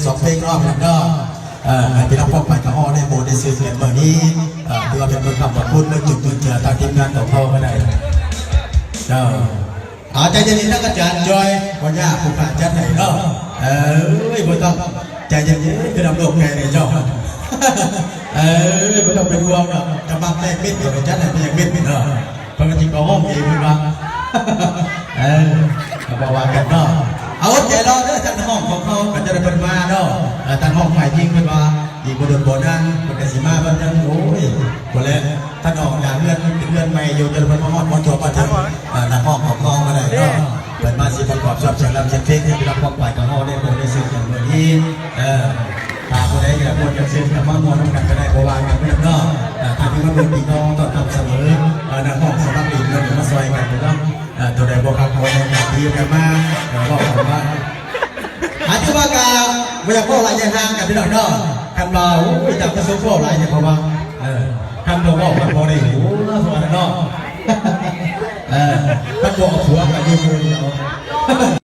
ສອງເພງເນາະພີ່ນ້ອງເນາະ. ເອີ ໃຫ້ພີ່ນ້ອງປ້ອງປາຍກະຮອກໄດ້ໂບໄດ້ຊື່ນກັນມື້ນີ້ ເອີ ຖືວ່າເປັນບຸນຄຳຂອບຄຸນມື້ຈຸກມື້ເຈືອທາງທີມງານຂອງເຮົາກໍໄດ້ເນາະ. ເອົາໃຈເຢັນໆ ທາງອາຈານຈອຍ ບໍ່ຍາກ ຜູ້ຂ້າຈັດໃຫ້ເນາະ. ເອີຍ ບໍ່ຕ້ອງ ໃຈເຢັນໆ ຄືນຳໂລກແດ່ເຈົ້າ. ເອີຍ ບໍ່ຕ້ອງເປັນຫ່ວງດອກ ຈະມັກແລກມິດ ດຽວຈະຈັດໃຫ້ເປັນເມັດເນາະ. ເພິ່ນກໍຊິເຂົ້າຫ້ອງເອງເພິ່ນວ່າ ເອີ ກໍບໍ່ວ່າກັນເນາະ. ເອົາ ອົດໃຈລໍເດີ ທ່ານຮອງຂອງເຮົາກໍຈະໄດ້ເພິ່ນມາເນາະ. ເອີ ທ່ານຮອງຝ່າຍຍິງເພິ່ນວ່າ ອີກບໍ່ດົນບໍ່ນານເພິ່ນກໍຊິມາເພິ່ນຍັງ ໂອ້ຍ ບໍ່ແລະ ທ່ານຮອງຢາກເຮືອນ ເປັນເຮືອນໃໝ່ຢູ່ ຈະໄດ້ເພິ່ນມາຮອດມາຈົວມາເຖິງ ເອີ ທ່ານຮອງຂອງເຮົາກໍໄດ້ເນາະ. ເພິ່ນມາຊິປະກອບຊອບສຽງລຳສຽງເພງ ໃຫ້ພີ່ນ້ອງປ້ອງປາຍກະຮອກໄດ້ ໄດ້ຊື່ນກັນມື້ນີ້. ເອີ ຖ້າຜູ້ໃດຢາກມ່ວນຢາກຊື່ນ ກໍມາມ່ວນນຳກັນກໍໄດ້ ບໍ່ວ່າກັນເນາະ. ເອີ ຖ້າມີມາເບິ່ງດີເນາະ ຕ້ອນຮັບສະເໝີ ເອີ ນັກຮ້ອງສະໝັກດີເພິ່ນມາຊ່ອຍກັນເນາະ. ເອີ ຕົວໃດບໍ່ຄັກ ຂໍໃຫ້ກັນດີກັນມາ ເອີ ເວົ້າກັນມາ. ອາ ຖືວ່າກະບໍ່ຢາກເວົ້າຫຼາຍຍາຍຫ່າງກັນພີ່ນ້ອງເນາະ. ຄັນວ່າ ໂອ້ຍ ຈະປະສົບເວົ້າຫຼາຍ ເພາະວ່າ ເອີ ຄັນບໍ່ເວົ້າກັນບໍ່ໄດ້ ໂອ້ ວ່າເນາະ. ເອີ ຄັນບໍ່ເອົາຜົວກັນຢູ່ໝູ່ນີ້ເນາະ.